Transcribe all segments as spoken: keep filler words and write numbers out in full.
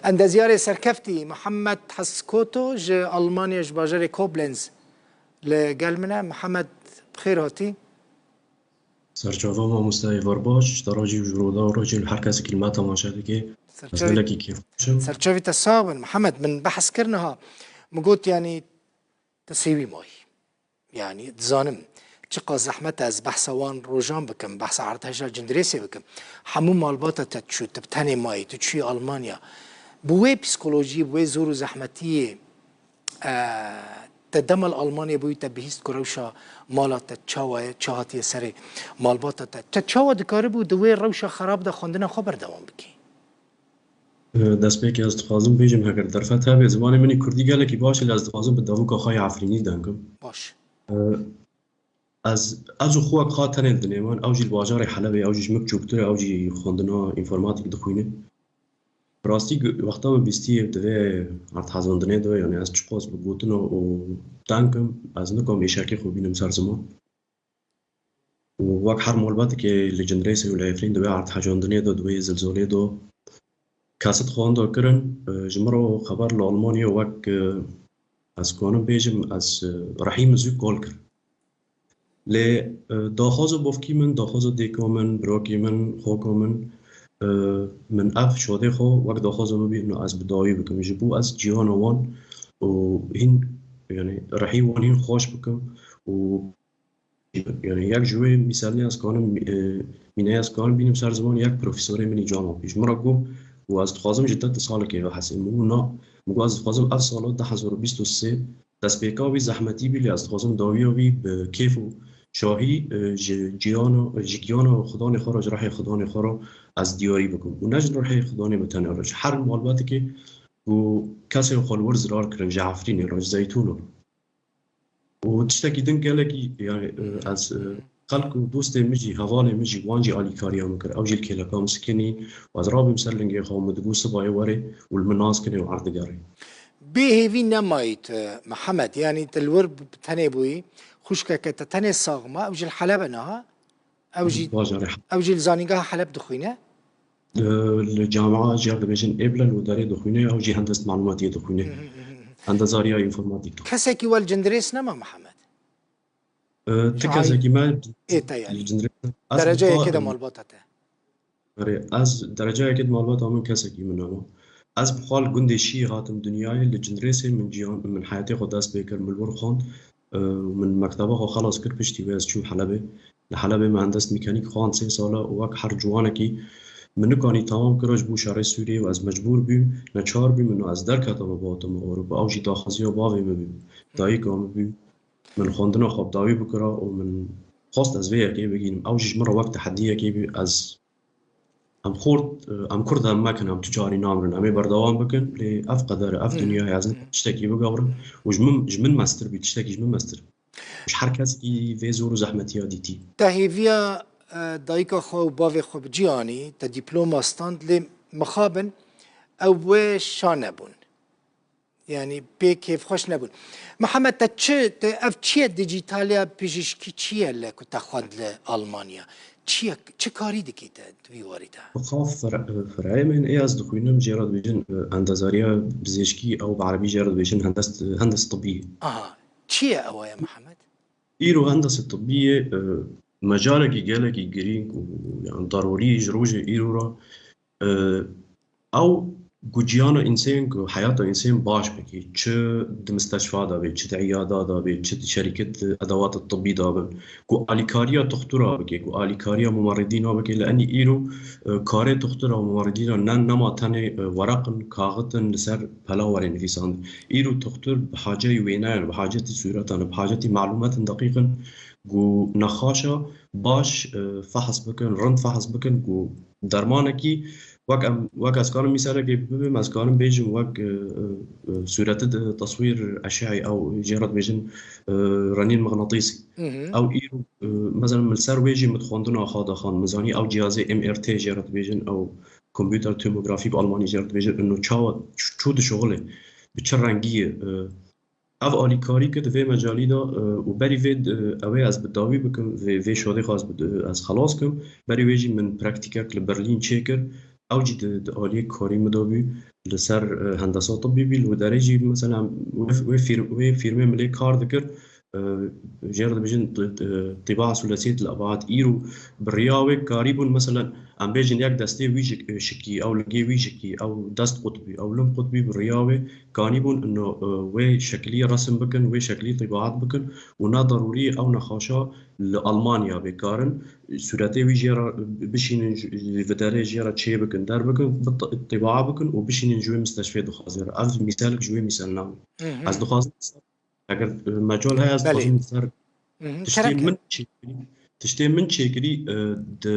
Endeziyarê serkeftî Mihemed Heskoto ji Almanya, ji bajarê Koblenz li gel min e. Mihemed, bi xêr hatî. Serçava mamoste Êvar baş, ji te re jî û ji Roda re jî li her kesekî li me temaşe dike. Ez Serçavî, gelekî kêfxweş im. Serçavî te sax bin. Mihemed, min behs kir niha. Min got, yanî, te sêwî mayî. Yanî, dizanim çiqas zehmet e ez behsa wan rojan bikim, behsa erdheja Cindirêsê bikim. Hemû malbata te çû, tu bi tenê mayî, tu çûyî Almanya. Bi wê psîkolojiyê, bi wê zor û zehmetiyê, e, te dema li Almanyayê bûyî, te bihîst ku rewşa mala te çawa ye, çi hatiye serê malbata te? Te çawa dikaribû di wê rewşa xerab de xwendina xwe berdewam bikî? E, destpêkê ez dixwazim bêjim, heger derfet hebe, zimanê min î kurdî gelekî baş e, lê ez dixwazim bi davûka xwe yê Efrînî deng kim. Baş. E, ez, ez û xwe wek xwe tenê li dinê me, ew jî li bajarê Helebê, ew jî ji min biçûktir e, ew jî xwendina înformatîk dixwîne. Bi rastî, wexta min bîstî ye di vê erdhezandinê de, yanî ez çiqas bi gotina û deng kim, ez nikom êşekê xwe bînim ser ziman. Û wek her malbatekê li Cindirêsê û li Efrîn di wê erdhejandinê de, di wê zilzolê de, kesit xwenda kirin, e, ji min re xeber li Almanya wek, e, ez kanim bêjim, ez, e, rehî min zû kol kir. Lê, e, daxwaza bavkî min, daxwaza dêka min, birakî min, xoka min, e, min ev şadê xwe wek daxwaza min bî, ez bi dawî bikim. Ji bo ez cîhana wan û hîn, yanî rehî wan hîn xweş bikim û Yanî yek ji wê mîsalê ez kanim, e, mîneyê ez kanim bînim ser ziman yek profesorê min î cama bî. Ji min re got, û ez dixwazim ji te tu salekê ve hesê. Min got na, min got ez dixwazim ev sala du hezar û bîst û sê destpêka wî zehmetî bî, lê ez dixwazim dawiya wî bi kêf û şahî, e, ji ciyana, ji giyana xudanê xwe re, ji rehê xudanê xwe re ez diyarî bikim. Û ne ji rehê xudanê min tenê re, ji her malbatekê ku kesên xwe li wir zirar kirin, ji Efrînê re, ji Zeytûnê re. Û tiştekî din gelekî, yanî, e, ez, e, xelk û dostê min jî, hevalê min jî, wan jî alîkariya min kir. Ew jî li kêleka min sikinî û ez rabûm ser lingê xwe û min digot, sibayê were û li min nas kinê û erd digerê. Bê hêvî nemayî tu, Mihemed, yanî tu li wir bi tenê bûyî, xwişkeke te tenê sax ma, ew jî li Heleb e niha. Ew jî, bajarê Heleb. Ew jî li zanîngeha Heleb dixwîne? Li camia jê re dibêjin Êblel û derê dixwîne, ew jî hendest malûmatiyê dixwîne. Hı hı, hı hı. Hendezariya înformatîk dixwîne. Kesekî we li Cindirês nema, Mihemed? E, ti Şahî. Kesekî me ê te yanî. Li Cindirês. Derece yekê de malbata te. Erê, ez dereceyekê di malbata min kesekî min nema. Ez bi xwe li gundê Şiyê hatim dinyayê, li Cindirêsê min ciyan, min heyetê xwe dest pê kir, min li wir xwend. Min mekteba xwe xelas kir, piştî wê ez çûm Helebê. Li Helebê min hendest mîkanîk xwend sê sala û wek her ciwanekî min nikanî temam kira ji bo şerê Sûriyê û ez mecbûr bûm, neçar bûm, min ez derketime, bi hatime Ewropa. Ew jî daxwaziya bavê min bû, dayika min bû. Min xwendina xwe bi dawî bikira û min xwest ez vê yekê bigihînim. Ew jî ji min re wek tehediyekê bû. Ez Em xort, em kurd em mekin, em tu carî namirin. Em ê berdewam bikin, lê ev qeder e, ev Hı. Dinya ye, ez nidim tiştekî bigewirim. Û ji min, ji min mestir bî, tiştekî ji min mestir. Ji her kesekî vê zor û zehmetiya dîtî. Te hêviya, e, dayika xwe û bavê xwe bi cî anî, te dîploma stand, lê mixabin ew wê şa nebûn. Yanî pê kêfxweş nebûn. Mihemed, te çi, te ev çi ye, dijîtaliya pijîşkî çi ye li ku te xwend li Almanya? Çi ye, çi karî dikî te di vî warî de? Xaf fere-, ferayê min ê ez dixwînim, jê re dibêjin, e, endezariya pizêşkî, ew bi erebî jê re dibêjin hendest, hendest tibbî. Aha, çi ye ew ye Mihemed? Îro hendest tibbî ye, e, mecalekî gelekî girîng û, yan, darorî ji rojê îro re, e, Ew ku ciyana însên, ku heyata însên baş bikî, çi di misteşfa de bê, çi di îyada de bê, çi di şerîket edewata tibbî de bin, ku alîkariya toxtura bikê, ku alîkariya mumeridîna bikê, li enî îro, e, karê toxtura û mumeridîna ne, nema tenê, e, weraq in, kaxit in, li ser pela were nivîsandin. Îro toxtur bi haceyî wêneyan, bi hacetî sûretan, bi hacetî malûmetin deqîq in, ku nexaşa baş, e, fehs bikin, rind fehs bikin, ku dermanekî Wek em, wek ez karim mîsalekê bibim, ez karim bêjim wek, e, e, e, sûreti di teswîr eşe'î ew jê re dibêjin, e, renîn mixnatîsî. Hı hı. Ew îro, e, mesela min li ser wê jî min dixwendina xwe daxand. Min zanî ew cihazê M R T jê re dibêjin, ew kompûter tomografî bi almanî jê re dibêjin, ino çawa ç-, çû dişuxulê, bi çi rengî ye, e, Ev alîkarî kir di vê mecalî de, e, û berî vê, e, ew ê ez bi dawî bikim, vê, vê şodê xwe ez bi, ez xelas kim. Berî wê jî min praktîkek li Berlîn çêkir. Ew jî di, di aliyê karî min de bû, li ser, e, hendesa tibî bî, li wê derê jî, mesela, wê, wê fîr-, wê fîrmê min lê kar dikir, e, jê re dibêjin ti-, ti-, tîba sulesiyet li ebaat. Îro bi riya wê karîbûn, mesela, em bêjin yek destê wî jik-, şikî, ew lingê wî jikî, ew dest qut bî, ew ling qut bî, bi riya wê kanîbûn, ino, e, wê şekilî resim bikin, wê şekilî tîbaat bikin û ne derûrî ew nexaşa li Almanya bê karin sûretê wî jê re bişînin, ji-, ji-, vê derê jê re çê bikin, derbikin, bit-, tîbaa bikin û bişînin ji wê misteshfê dixwazê re. Ev mîsalek ji wê mîsal nabin. Hı hı. Ez dixwazim, eger, e, mecal heye, ez Belê. dixwazim ser Hı hı. tiştê Kerem min çêkirî, tiştê min çêkirî, e, di,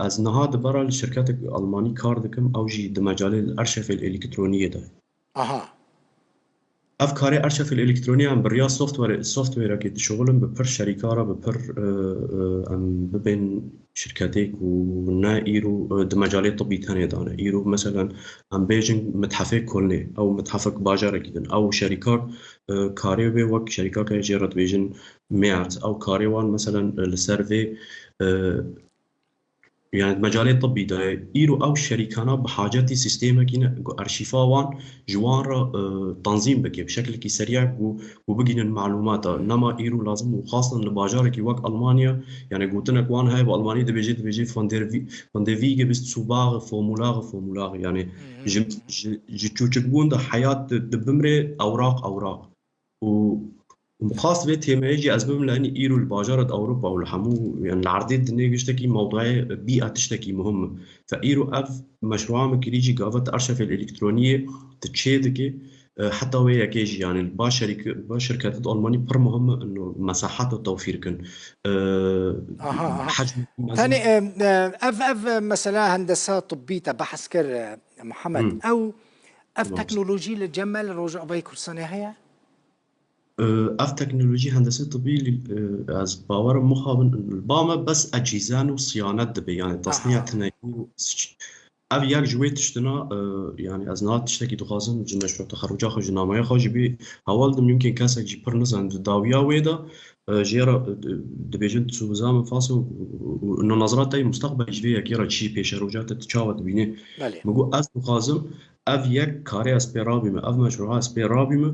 ez niha di bera li şirketek Almanî kar dikim, ew jî di mecalê erşefê elektroniyê de. Aha. Ev karê erşefê elektronî em bi riya software, softwarekê dişuxulin, bi pir şerîka re, bi pir, e, e, em bibên şirketê ku ne îro, e, di mecalê tibî tenê de ne. Îro, meselen, em bêjin mithefê Kolnê, ew mithefek bajarekî din, ew şerîkak, e, karê wê wek şerîkak heye jê re dibêjin Meert, ew karê wan, meselen, e, li ser vê, e, yani, di mecalê tibî de ye. Îro ew şerîkana bi hacetî sîstemekî ne ku erşîfa wan ji wan re, e, tanzîm bike, bi şeklekî serî ku, ku bigînin malûmata. Nema îro lazim û xastan li bajarekî wek Almanya, yani, gotinek wan heye, bi Almanî dibêje, dibêje von der Wi-, von der Wiege bis zur Bahre, Formulare, Formulare. Yani, Hı hı. ji, ji, ji çûçikbûn de heyat di, di bimrê ewraq, ewraq. û, û xas vê têmeyê jî ez bibim, yanî îro li bajaret Ewropa û li hemû, yani li erdê dinê giştekî mewdayê bîya tiştekî muhim e. Fe îro ev meşrûa min kirî jî gava tu erşefê elektroniyê tu çê dikê, e, heta wê yekê jî, yani ba şerîk-, ba şirketet Almanî pir muhim e, ino mesaheta tewfîr kin. E, Aha, aha. hecm mezin. Tenê, e, e, ev, ev, e, mesela hendesa tibbî te behs kir, e, Mihemed. Hmm. Ew, ev Tamam. teknolojî li cem me li Rojavayê Kurdistanê heye? E, ev teknolojî hendesê tibî, e, ez bawerim mixabin, li ba me bes ecîzen û siyanet dibe, yani tasniya Aha. tinekî û siç-, ev yek ji wê tiştina, e, yani ez niha tiştekî dixwazim ji meşru texerruca xwe, ji nameya xwe jî bî heval dim, yumkin kesek jî pir nizan di dawiya wê de, e, jê re, e, dibêjin tu zusammenfassen û, û, û, û nazira te yê mustaqbel ji vê yekê re çi pêşeroja te tu çawa dibînî? Belê. Min got ez dixwazim ev yek karê ez pê rabîme, ev meşrûa ez pê rabîme,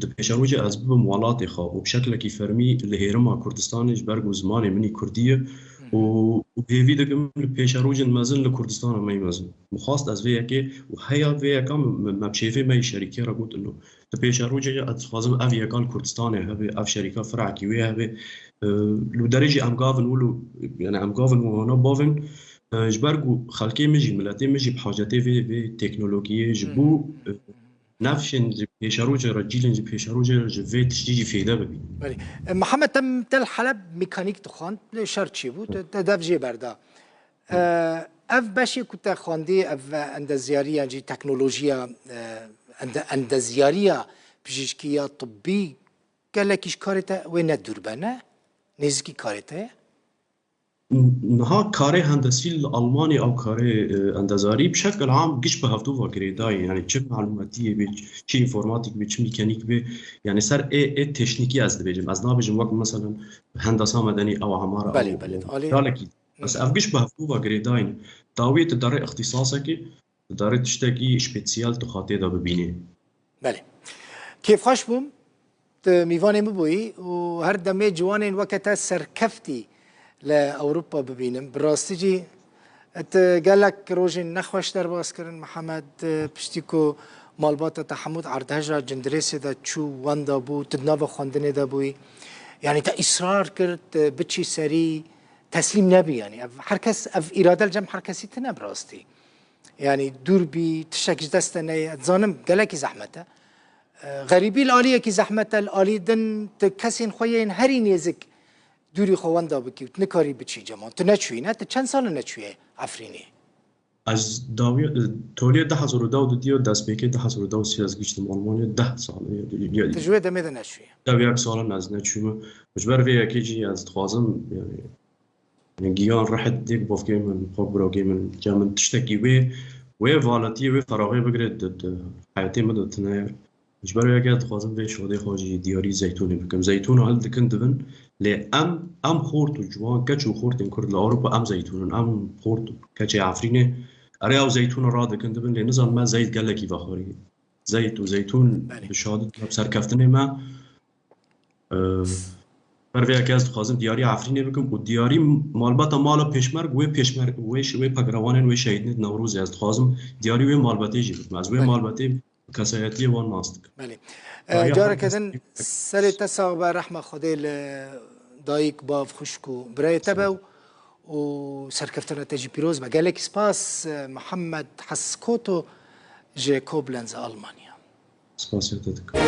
di pêşerojê ez bibim welatê xwe û bi şeklekî fermî li hêrima Kurdistanê ji ber ku zimanê min î kurdî ye û, û hêvî dikim li pêşerojên mezin li Kurdistana me yî mezin. Min xwast ez vê yekê û heya vê yeka min, min, me bi şêvê me yî şerîkê re got ino. Di pêşerojê ez dixwazim ev yeka li Kurdistanê hebe, ev şerîka firekî wê hebe. E, li derê jî em gavin wilo, yani em gavin wana bavin, e, ji ber ku xelkê min jî, miletê min jî bi hacetê vê, vê teknolojiyê ji bo, e, nefşên ji pêşerojê re, cîlên ji pêşerojê re ji vê tiştî jî fêde bibînin. Belê. E, Mihemed, te, te li Heleb mekanîk dixwand, lê şer çêbû, te, te dev jê berda. E, ev beşê ku te xwendî, ev endezyariya jî teknolojiya, e, ende-, endezyariya pijîşkiya tibbî gelekî ji karê te wê ne dûr be, ne? Nêzîkî karê te ye? Niha karê hendesî li Almanî ew karê, e, endezarî bi şekil am giş bi hevdû ve girêdayî. Yani çi malûmetiyê bê, çi înformatîk bê, çi mîkanîk bê. Yani ser ê, ê teşnîkî ez dibêjim. Ez nabêjim wek, meselen, hendesa medenî ew amara Belê, ew, belê, ew alî. Galekî. Bes ev giş bi hevdû ve girêdayî ne. Dawiyê tu derê îxtîsasekê, tu derê tiştekî spesiyal tu xatê de bibînî. Belê. Kêfxweş bûm. Tu mîvanê min bûyî û her demê ciwanên weke te serkeftî li Ewropa bibînim. Bi rastî jî tu gelek rojên nexweş derbas kirin, Mihemed, piştî ku malbata te hemû di erdhejra cindirêsê de çû, wenda bû, tu di nava xwendinê de bûyî. Yanî te îsrar kir, tu biçî serî, teslîm nebî yanî. Ev, her kes, ev îrade li cem her kesî tune bi rastî. Yanî dûr bî, tiştek ji dest te neyê. Ez dizanim gelekî zehmet e. E, xerîbî li aliyekî zehmet e, li alî din tu kesên xwe yên herî nêzik dûrî xwe wenda bikî û tu nikarî biçî ceman. Tu neçûyî ne? Tu çend sal e neçûye Efrînê? Ez dawiya, e, toliyê du hezar û deh û du diya destpêkê du hezar û deh û sê ez gihiştim Almanya, deh sal e. Tu ji wê demê de neçûye? Ev yek sal in ez neçûme. Ji ber vê yekê jî ez dixwazim, yani, Giyan rehet dê bavkê min, xwe birokê min, cem min tiştekî wê, wê valetiyê, wê feraxê bigire di, di heyetê min de tune ye. Ji ber wê yekê dixwazim vê şodê xwe jî diyarî Zeytûnê bikim. Zeytûna hildikin dibin, lê em, em xort û ciwan, keç û xortên Kurd li Ewropa em Zeytûn in, em xort û keçê Efrînê, Erê ew zeytûn radikin dibin, lê nizanim me zeyt gelekî vexwarî. Zeyt û zeytûn Belê. bi şadit me bi serkeftinê me. Ee, Ber vê yekê ez dixwazim diyarî Efrînê bikim û diyarî malbata mala pêşmerg wê pêşmerg wê şi wê pegrewanên wê şehîdinê di Newrozê ez dixwazim diyarî wê malbetê jî bikim. Ez wê Belê. malbetê kesayetiyê wan nas dikim. Belê. Dayê Careke Efrîn din serê te sax be, rehma Xwedê li dayik, bav, xwişk û birayê te be û serkeftina te jî pîroz be. Gelek spas, e, Mihemed Heskoto ji Koblenz, Almanya. Spasiya te dikim.